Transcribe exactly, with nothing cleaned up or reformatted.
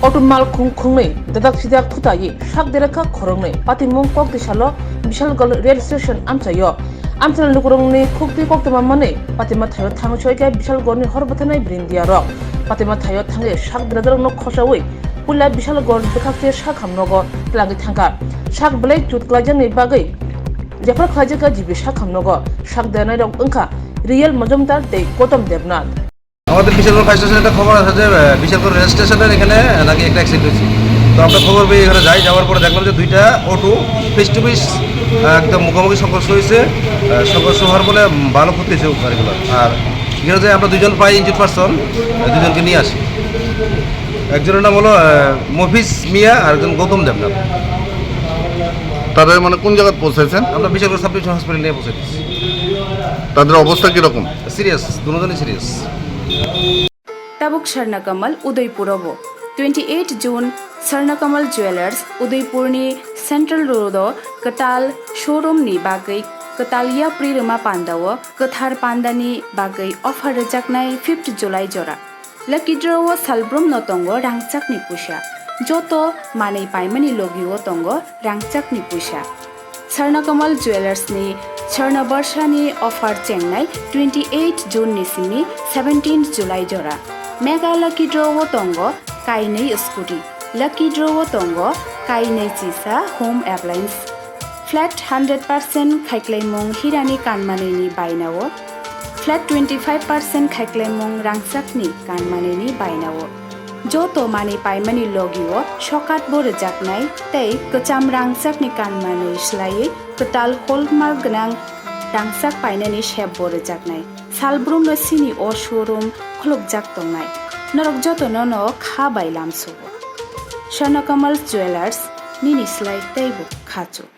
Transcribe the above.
Auto malkhung khungnwi dadak sidak thutaiwi sak derakha khoroknwi patimung kok tisalo Bishalgarh rail station amchaio. Amchaini lukurokni khukti koktwma manwi patima thaio thangwi soikha Bishalgarhni hor bwtharnai brindiarok. Patima thaio thangwi sak deradarokno khosaui puila Bishalgarhni bwkhakse sak hamnogo twlangwi thangkha. Sak belai chut khlaijakni bagwi refer khlaijakha G B sak hamnogo. Sak deranairok wngkha Real Majumdar tei Gautam Debnath. আমাদের বিশালগড় ফায়ার স্টেশনে একটা খবর আছে যে, আহ, বিশালগড় রেল স্টেশনের এখানে নাকি একটা অ্যাক্সিডেন্ট হয়েছে। তো আমরা খবর পেয়ে এখানে যাই, যাওয়ার পরে দেখলাম যে দুইটা অটো ফেস টু ফেস, আহ, একদম মুখোমুখি সংঘর্ষ হয়েছে। আহ, সংঘর্ষ হওয়ার ফলে ভালো ক্ষতি হয়েছে গাড়িগুলোর। আর এখানে যে আমরা দুজন পাই ইনজুর্ড পারসন, দুজনকে নিয়ে আসি। একজনের নাম হলো, আহ, মফিজ মিয়া আর একজন গৌতম দেবনাথ। তাদের মানে কোন জায়গায় পৌঁছেছেন? আমরা বিশালগড় সাব ডিভিশন হসপিটাল নিয়ে পৌঁছে দিচ্ছি। তাদের অবস্থা কিরকম? সিরিয়াস, দুজনই serious. Tabuk Swarna Kamal Udaipur o bo twenty eight June Swarna Kamal Jewelers Udaipur ni Central Road o kwtal showroom ni bagwi kwtal yapri rwma panda o kwthar panda ni bagwi offer rwjaknai fifth July jora. Lucky draw o salbrum no tongo rangchak ni puisa. Joto manwi paimani logi o tongo rangchak ni puisa. Swarna Kamal Jewelers ni Swarna Barsha ni offer chengnai twenty eight June ni simi seventeen July jora. Mega Lucky Draw o tongo kainwi scooty. Lucky Draw o tongo kainwi chisa home appliance. Flat hundred percent khaiklaimung hirani kanmanwi ni bainao. Flat twenty five percent khaiklaimung rangchakni kanmanwi ni bainao. Joto manwi paimani logi o sokat bo rwjaknai tei kwcham rangchakni kanmanwi swlaiwi kwtal hallmark gwnang rangchak painani sep bo rwjaknai. Salbrum no sini o showroom khulukjak tongnai. Norok joto no no kha bai lamsugo. Swarna Kamal Jewelers, nini slai teibo khachuk.